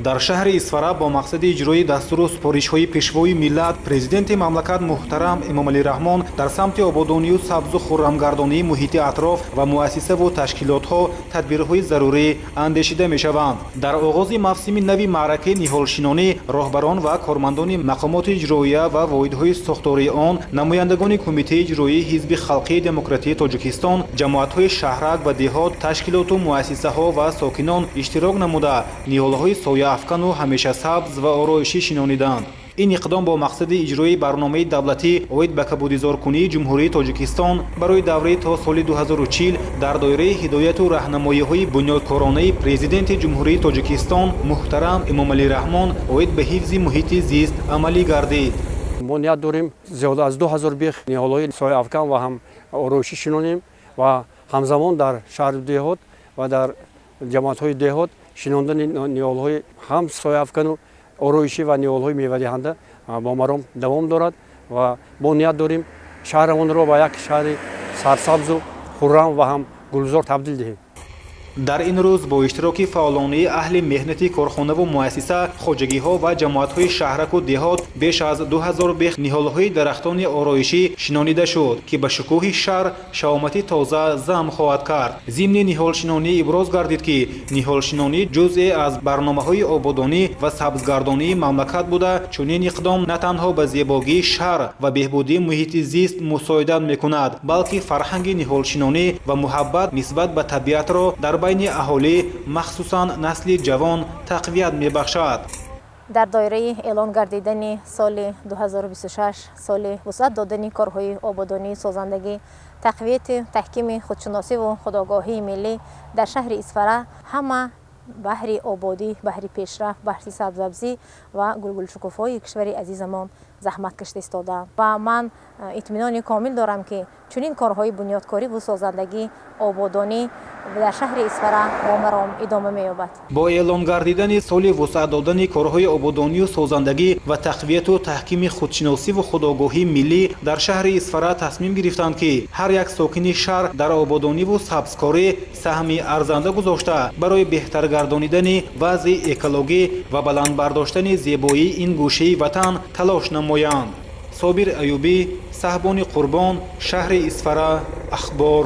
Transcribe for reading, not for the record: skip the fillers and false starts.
Дар шаҳри Исфара бо мақсади иҷрои дастуру супоришҳои Пешвои миллат, Президенти мамлакат муҳтарам Эмомалӣ Раҳмон дар самти ободонию сабзу хуррамгардонии муҳити атроф ва муассисаву ташкилотҳо тадбирҳои зарурӣ андешида мешаванд. Дар оғози мавсими нави маъракаи ниҳолшинонӣ роҳбарон ва кормандони мақомоти иҷроия ва воҳидҳои сохтории он, намояндагони Кумитаи иҷроии Ҳизби халқии демократии Тоҷикистон, ҷамоатҳои шаҳрак ва деҳот, ташкилоту муассисаҳо ва сокинон иштирок намуда, ниҳолҳои сояафкану ҳамешасабз ва ороишӣ шинониданд. Ин иқдом бо мақсади иҷрои барномаи давлатӣ оид ба кабудизоркунии Ҷумҳурии Тоҷикистон барои давраи то соли 2040 дар доираи ҳидояту раҳнамоиҳои бунёдкоронаи Президенти Ҷумҳурии Тоҷикистон муҳтарам Эмомалӣ Раҳмон оид ба ҳифзи муҳити зист амалӣ гардид. Мо ният дорем зиёда аз 2000 бех ниҳолҳои сояафкан ва ҳам ороишӣ шинонем ва ҳамзамон дар шаҳру деҳот ва дар ҷамоатҳои деҳот шинондани ниҳолҳои ҳам сояафкану ороишӣ ва ниҳолҳои мевадиҳанда бо маром давом дорад. Ва мо ният дорем шаҳрамонро ба як шаҳри сарсабзу хуррам ва ҳам гулзор табдил диҳем. Дар ин рӯз бо иштироки фаъолонаи аҳли меҳнати корхонаву муассиса, хоҷагиҳо ва ҷамоатҳои шаҳраку деҳот беш аз 2000 бех ниҳолҳои дарахтони ороишӣ шинонида шуд, ки ба шукӯҳи шаҳр шаомати тоза зам хоҳад кард. Зимни ниҳолшинонӣ иброз гардид, ки ниҳолшинонӣ ҷузъе аз барномаҳои ободонӣ ва сабзгардонии мамлакат буда, чунин иқдом на танҳо ба зебогии шаҳр ва беҳбудии муҳити зист мусоидат мекунад, балки фарҳанги ниҳолшинонӣ ва муҳаббат нисбат ба табиатро дар байни аҳолӣ, махсусан насли ҷавон, тақвият мебахшад. Дар доираи эълон гардидани соли 2026 соли вусъат додани корҳои ободонии созандагӣ, тақвияти таҳкими худшиносиву худогоҳии миллӣ дар шаҳри Исфара ҳама баҳри ободӣ, баҳри пешрафт, баҳри сабзсабзӣ ва гулгулшукуфои кишвари азизамон заҳмат кашида истодаанд. Ва ман итминони комил дорам, ки чунин корҳои бунёдкориву созандагӣ, ободонӣ дар шаҳри Исфара бо маром идома меёбад. Бо эълон гардидани соли вусъат додани корҳои ободонию созандагӣ ва тақвияту таҳкими худшиносиву худогоҳии миллӣ дар шаҳри Исфара тасмим гирифтанд, ки ҳар як сокини шаҳр дар ободониву сабзкорӣ саҳми арзанда гузошта, барои беҳтар гардонидани вазъи экологӣ ва баланд бардоштани зебоии ин гӯшаи ватан талош намоянд. Собир Аюбӣ, Саҳбони Қурбон, шаҳри Исфара, Ахбор.